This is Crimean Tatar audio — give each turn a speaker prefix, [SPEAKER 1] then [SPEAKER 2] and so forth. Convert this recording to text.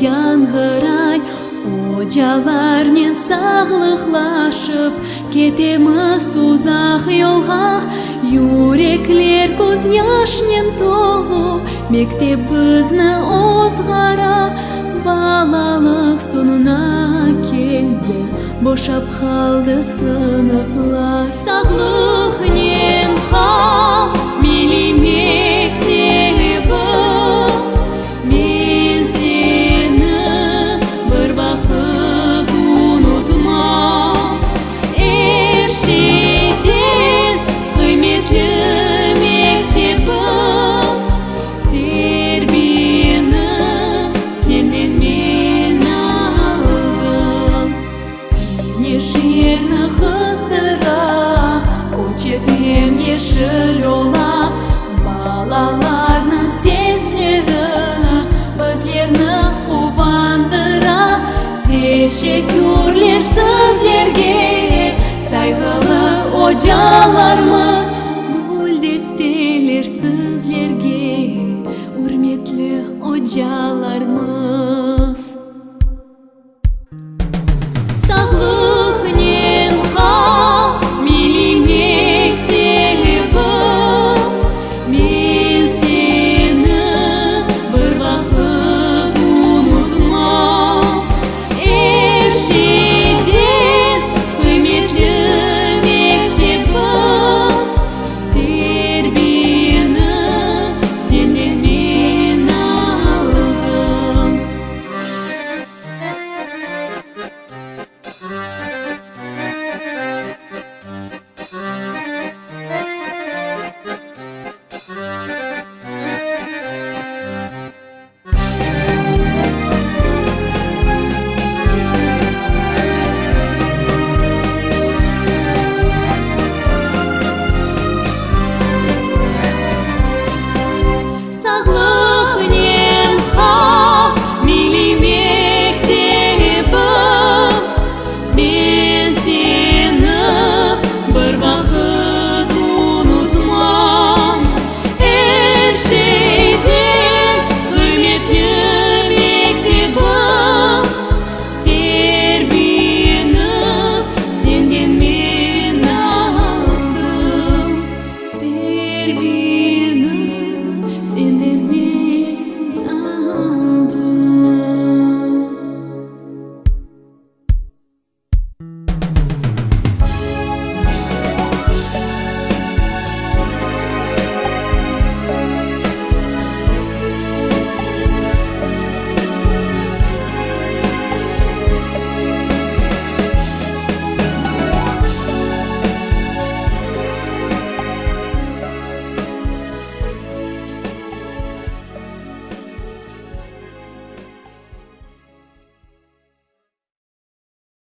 [SPEAKER 1] yañğıray. Ocalarnen sağlıqlaşıp, ketemiz uzaq yolğa. Yürekler közyaşnen tolu, mektep bizni ozğara. Balalıq soñuna keldi, boşap qaldı sınıflar. Sağlıqnen qal, milliy mektebim, men seni bir vaqıt unutmam. Er şeyden qıymetli mektebim, terbiyeni senden men aldım. Küneş yerni qızdıra, köçet yem-yeşil ola, balalarnıñ sesleri bizlerni quvandıra. Teşekkürler sizlerge, sayğılı ocalarımız, güldesteler sizlerge, ürmetli ocalarımız.